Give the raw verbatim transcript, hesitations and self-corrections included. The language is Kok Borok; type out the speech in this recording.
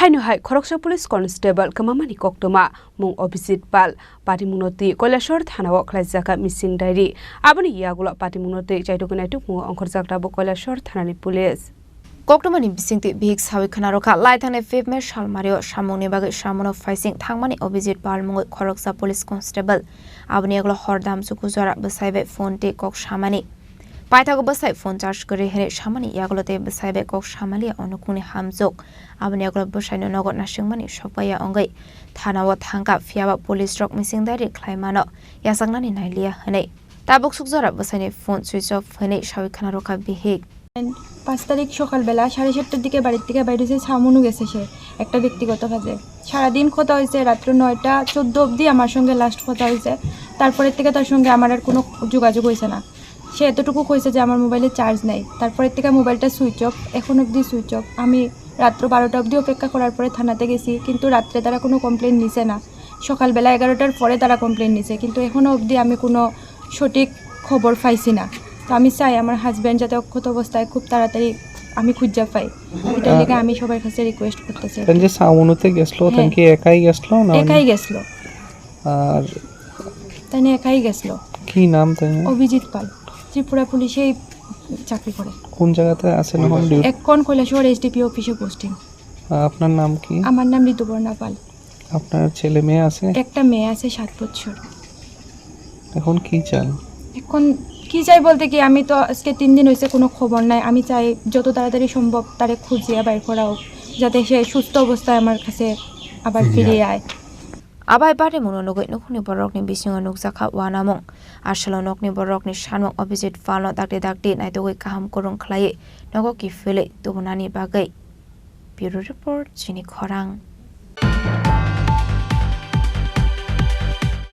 Haino hai khoroksa police constable kwmamani koktwma mung Abhijit Pal, patimungno twi Koilashahar thanao khlaijak missing diary. Aboni yagulo patimungno twi chaitugwi naitukmungo ongkhorjak tabuk Koilashahar thanani police. Koktwmani bisingtwi bihik sawi khna rwkha, lai thangnai fifth May salmario samungni bagwi samono phaising thangmani Abhijit Pal mungwi khoroksa police constable. Aboni yagulo hor damchuku jora bwsai bai phone tei kok samani. Paithago bwsai phone charge kwrwi hwnwi samani yagulo tei bwsai bai kok samaliya onukungni hamjwk. Aboni yagulo bwsaino nogo nasingmani sokpaiya wngwi thanao thangkha, phiyaba police rok missing diary khlai mano, yachaknani nailiya hwnwi. Tabuk sukjora bwsaini phone switch off hwnwi sawi khna rwkha bihik. পাঁচ তারিখ সকালবেলা সাড়ে সাতটার দিকে বাড়ির থেকে বাইরে হয়েছে, সামনু গেছে সে একটা ব্যক্তিগত কাজে। সারাদিন কথা হয়েছে, রাত্র নয়টা চোদ্দ অবধি আমার সঙ্গে লাস্ট কথা হয়েছে। তারপরের থেকে তার সঙ্গে আমার আর কোনো যোগাযোগ হয়েছে না। সে এতটুকু কইছে যে আমার মোবাইলে চার্জ নাই, তারপরের থেকে মোবাইলটা সুইচ অফ, এখন অবধি সুইচ অফ। আমি রাত্র বারোটা অবধি অপেক্ষা করার পরে থানাতে গেছি, কিন্তু রাত্রে তারা কোনো কমপ্লেন নিছে না। সকালবেলা এগারোটার পরে তারা কমপ্লেন নিছে, কিন্তু এখনও অবধি আমি কোনো সঠিক খবর পাইছি না। তো আমি চাই আমার হাজব্যান্ড যাতে অক্ষত অবস্থায় খুব তাড়াতাড়ি আমি খুঁজা পাই, এটার আহ, লেগে আমি সবার কাছে রিকোয়েস্ট করতে চাই। তাই যে সামনুতে গেছিল, হ্যাঁ। তাই কি একাই গেছিল না অন্য? একাই গেছিল। আর তাই না একাই গেছিল। কি নাম তাই না? অভিজিৎ পাল, ত্রিপুরা পুলিশেই চাকরি করে। কোন জায়গাতে আছেন এখন ডিউটি? এখন কৈলাসহর এসডিপিও অফিসে পোস্টিং। আহ, আপনার নাম কি? আমার নাম ঋতুপর্ণা পাল। আপনার ছেলে মেয়ে আছে? একটা মেয়ে আছে সাত বছর। এখন কি চান? এখন কি চাই বলতে কি, আমি তো আজকে তিন দিন হয়েছে, কোনো খবর নাই। আমি চাই যত তাড়াতাড়ি সম্ভব তারে খুঁজিয়া বাইর করা হোক, যাতে সে সুস্থ অবস্থায় আমার কাছে আবার ফিরে আয়। Abai patimungno nugwi nukhungni borokni bisingo nukjakha uanamung. Aswkno nokni borokni sanmung Abhijit Palno dakti dakti naitugwi kaham kwrwng khlaiwi nogo kiphilwi tubunani bagwi. Bureau Report, Chini Khorang.